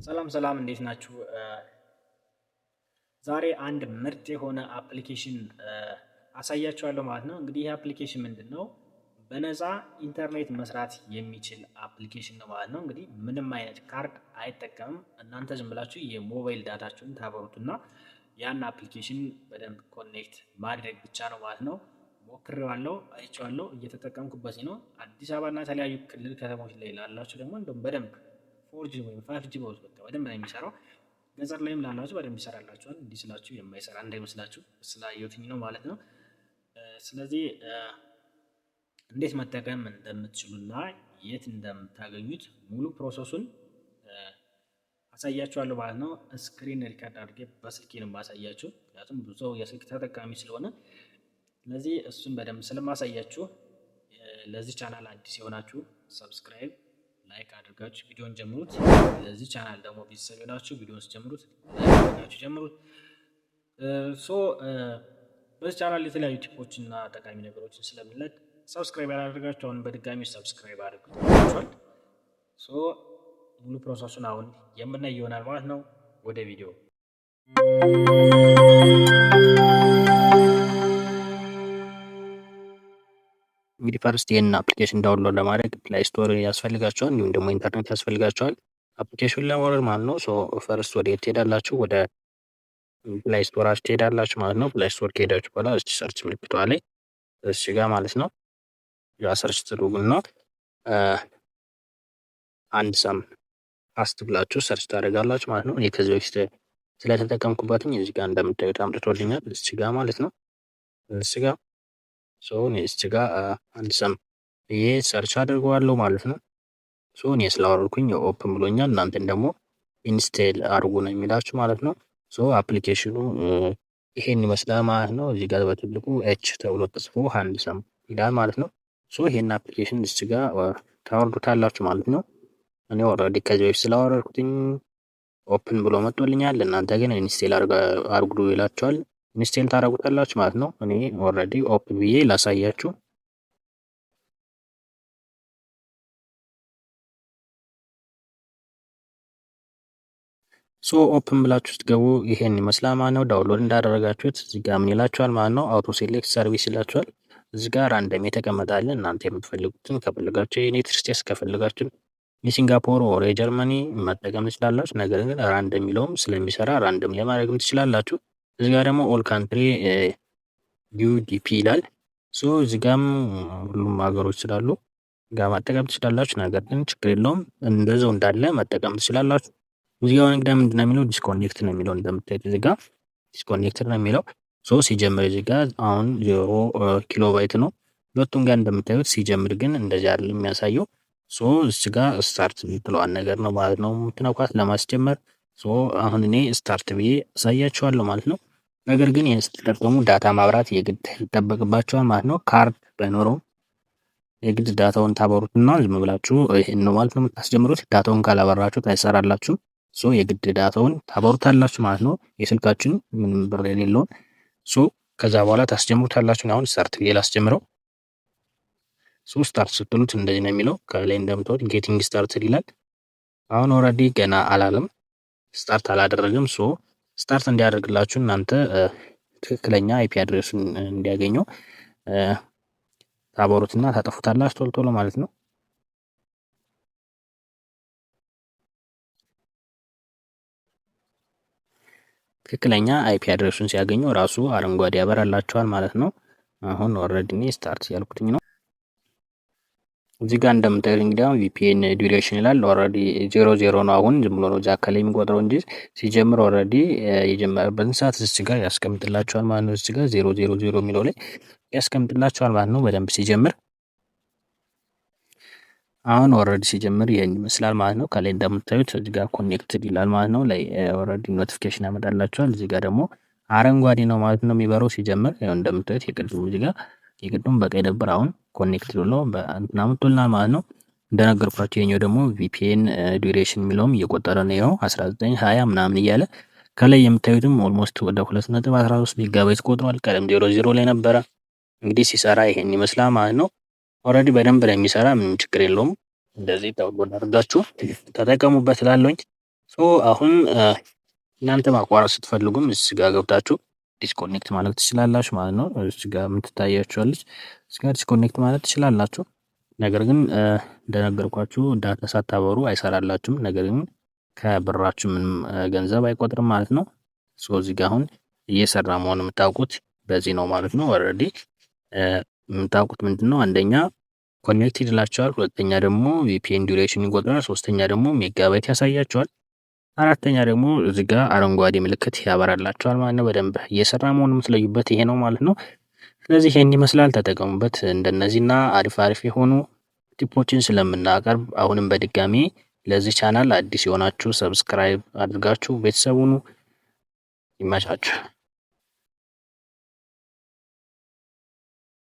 ሰላም ሰላም፣ እንዴት ናችሁ? ዛሬ አንድ ምርጥ የሆነ application አሳያችኋለሁ ማለት ነው። እንግዲህ ይህ application ምንድን ነው? በነፃ ኢንተርኔት መስራት የሚችል application ነው ማለት ነው። እንግዲህ ምንም አይነት ካርድ አይጠቀምም። እናንተ ዝም ብላችሁ የ mobile data ችሁን ታበሩትና ያን application በደንብ connect ማድረግ ብቻ ነው ማለት ነው። ሞክሬዋለሁ፣ አይቼዋለሁ፣ እየተጠቀምኩበት ነው። አዲስ አበባና የተለያዩ ክልል ከተሞች ላይ ላላችሁ ደግሞ እንደውም በደንብ 4G ወይም 5G በውስጥ በቃ በደንብ ነው የሚሰራው። ገጠር ላይም ላላችሁ በደንብ ይሰራላችኋል። እንዲህ ስላችሁ የማይሰራ እንዳይመስላችሁ ስላየሁትኝ ነው ማለት ነው። ስለዚህ እንዴት መጠቀም እንደምትችሉና የት እንደምታገኙት ሙሉ process ኡን አሳያችኋለሁ ማለት ነው። Screen record አድርጌ በስልኬ ነው የማሳያችሁ፣ ምክንያቱም ብዙ ሰው የስልክ ተጠቃሚ ስለሆነ። ስለዚህ እሱን በደንብ ስለማሳያችሁ ለዚህ ቻናል አዲስ የሆናችሁ subscribe፣ like አድርጋችሁ ቪዲዮን ጀምሩት። ለዚህ ቻናል ደግሞ ቤተሰብ የሆናችሁ ቪዲዮን ጀምሩት፣ like አድርጋችሁ ጀምሩት። So በዚህ ቻናል የተለያዩ tip ኦች እና ጠቃሚ ነገሮችን ስለምንለቅ subscribe ያላደረጋችሁ አሁን በድጋሚ subscribe አድርጉ። So ሙሉ process ኡን አሁን የምናይ ይሆናል ማለት ነው። ወደ ቪዲዮ። እንግዲህ first ይህንን application download ለማድረግ Play Store ያስፈልጋችኋል፣ እንዲሁም ደግሞ ኢንተርኔት ያስፈልጋችኋል application ለማውረድ ማለት ነው። So first ወደ የት ትሄዳላችሁ? ወደ Play Store ኣችሁ ትሄዳላችሁ ማለት ነው። Play Store ከሄዳችሁ በኋላ እስቲ search ምልክቷ ላይ እዚህ ጋር ማለት ነው ያ search ትሉና Handsome Fast ብላችሁ search ታደርጋላችሁ ማለት ነው። እኔ ከዚህ በፊት ስለተጠቀምኩባትኝ እዚህ ጋር እንደምታዩት አምጥቶልኛል እዚህ ጋር ማለት ነው። እዚህ ጋር so እኔ እዚህ ጋር Handsome ብዬ search አድርገዋለሁ ማለት ነው። So እኔ ስላወረድኩኝ open ብሎኛል። እናንተን ደግሞ install አድርጉ ነው የሚላችሁ ማለት ነው። So application ኑ ይሄን ይመስላል ማለት ነው። እዚህ ጋር በትልቁ H ተብሎ ተጽፎ Handsome ይላል ማለት ነው። So ይሄን application እዚህ ጋር ታወርዱታላችሁ ማለት ነው። እኔ already ከዚህ በፊት ስላወረድኩትኝ open ብሎ መጥቶልኛል። እናንተ ግን install አድርጉ ይላችኋል። Install ታደርጉታላችሁ ማለት ነው። እኔ already open ብዬ ላሳያችሁ። So open ብላችሁ ስትገቡ ይሄን ይመስላል ማለት ነው። Download እንዳደረጋችሁት እዚህ ጋር ምን ይላችኋል ማለት ነው። Auto select service ይላችኋል። እዚህ ጋር random የተቀመጣለ እናንተ የምትፈልጉትን ከፈለጋችሁ የዩናይትድ ስቴትስ ከፈለጋችሁ የሲንጋፖር or የጀርመኒ መጠቀም ትችላላችሁ። ነገር ግን random የሚለውም ስለሚሰራ random ለማድረግም ትችላላችሁ። እዚህ ጋር ደግሞ all country UDP ይላል። So እዚህ ጋርም ሁሉም ሀገሮች ስላሉ ጋር መጠቀም ትችላላችሁ። ነገር ግን ችግር የለውም እንደዛው እንዳለ መጠቀም ትችላላችሁ። እዚህ ጋር እንግዲህ ምንድን ነው የሚለው disconnect ነው የሚለው፣ እንደምታዩት እዚህ ጋር disconnect ነው የሚለው። So ሲጀምር እዚህ ጋር አሁን 0 ኪሎባይት ነው ሁለቱም ጋር እንደምታዩት። ሲጀምር ግን እንደዚህ አይደለም የሚያሳየው። So እዚህ ጋር start የምትለዋን ነገር ነው ማለት ነው የምትነኳት ለማስጀመር። So አሁን እኔ start ብዬ አሳያችኋለሁ ማለት ነው። ነገር ግን ይህን ስትጠቀሙ data ማብራት የግድ ይጠበቅባችኋል ማለት ነው። ካርድ ባይኖረውም የግድ data ውን ታበሩትና ዝም ብላችሁ ይሄን ነው ማለት ነው የምታስጀምሩት። Data ውን ካላበራችሁት አይሰራላችሁም። So የግድ data ውን ታበሩታላችሁ ማለት ነው። የስልካችን ምንም ብር የሌለውን። So ከዛ በኋላ ታስጀምሩታላችሁ። አሁን start ብዬ ላስጀምረው። So start ስትሉት እንደዚህ ነው የሚለው። ከላይ እንደምታዩት getting started ይላል። አሁን already ገና አላለም፣ start አላደረግም። So start እንዲያደርግላችሁ እናንተ ትክክለኛ IP address ኡን እንዲያገኘው ታበሩትና ታጠፉታላችሁ ቶሎ ቶሎ ማለት ነው። ትክክለኛ IP address ኡን ሲያገኘው ራሱ አረንጓዴ ያበራላችኋል ማለት ነው። አሁን already እኔ start ያልኩትኝ ነው። እዚህ ጋር እንደምታዩት እንግዲህ አሁን VPN duration ይላል። Already 00 ነው። አሁን ዝም ብሎ ነው እዚያ አካባቢ የሚቆጥረው እንጂ ሲጀምር already የጀመረበትን ሰዓት እዚህ ጋር ያስቀምጥላችኋል ማለት ነው። እዚህ ጋር 000 የሚለው ላይ ያስቀምጥላችኋል ማለት ነው። በደንብ ሲጀምር አሁን already ሲጀምር ይሄን ይመስላል ማለት ነው። ከላይ እንደምታዩት እዚህ ጋር connected ይላል ማለት ነው። ላይ already notification ያመጣላችኋል። እዚህ ጋር ደግሞ አረንጓዴ ነው ማለት ነው የሚበረው ሲጀምር። ያው እንደምታዩት የቅድሙ እዚህ ጋር የቅድሙ በቀይ ነበር። አሁን connect ብሎ በእንትን አምጥቶልናል ማለት ነው። እንደነገርኳችሁ የኛው ደግሞ VPN duration የሚለውም እየቆጠረ ነው። ይኸው 19፣ 20 ምናምን እያለ ከላይ የምታዩትም almost ወደ 2.13 ሜጋባይት ቆጥሯል። ቀደም 00 ላይ ነበረ። እንግዲህ ሲሰራ ይሄን ይመስላል ማለት ነው። Already በደንብ ነው የሚሰራ፣ ምንም ችግር የለውም። እንደዚህ download አድርጋችሁ ተጠቀሙበት እላለሁኝ። So አሁን እናንተ ማቋረጥ ስትፈልጉም እዚህ ጋር ገብታችሁ disconnect ማለት ትችላላችሁ ማለት ነው። እዚህ ጋር የምትታያችኋለች፣ እዚህ ጋር disconnect ማለት ትችላላችሁ። ነገር ግን እንደነገርኳችሁ data ሳታበሩ አይሰራላችሁም። ነገር ግን ከብራችሁ ምንም ገንዘብ አይቆጥርም ማለት ነው። So እዚህ ጋር አሁን እየሰራ መሆኑ የምታውቁት በዚህ ነው ማለት ነው። Already የምታውቁት ምንድን ነው? አንደኛ connected ይላችኋል፣ ሁለተኛ ደግሞ VPN duration ይቆጥራል፣ ሶስተኛ ደግሞ ሜጋባይት ያሳያችኋል፣ አራተኛ ደግሞ እዚህ ጋር አረንጓዴ ምልክት ያበራላችኋል ማለት ነው። በደንብ እየሰራ መሆኑ የምትለዩበት ይሄ ነው ማለት ነው። ስለዚህ ይሄን ይመስላል፣ ተጠቀሙበት። እንደነዚህና አሪፍ አሪፍ የሆኑ tip ኦችን ስለምናቀርብ አሁንም በድጋሚ ለዚህ ቻናል አዲስ የሆናችሁ subscribe አድርጋችሁ ቤተሰብ ሁኑ። ይመቻችሁ።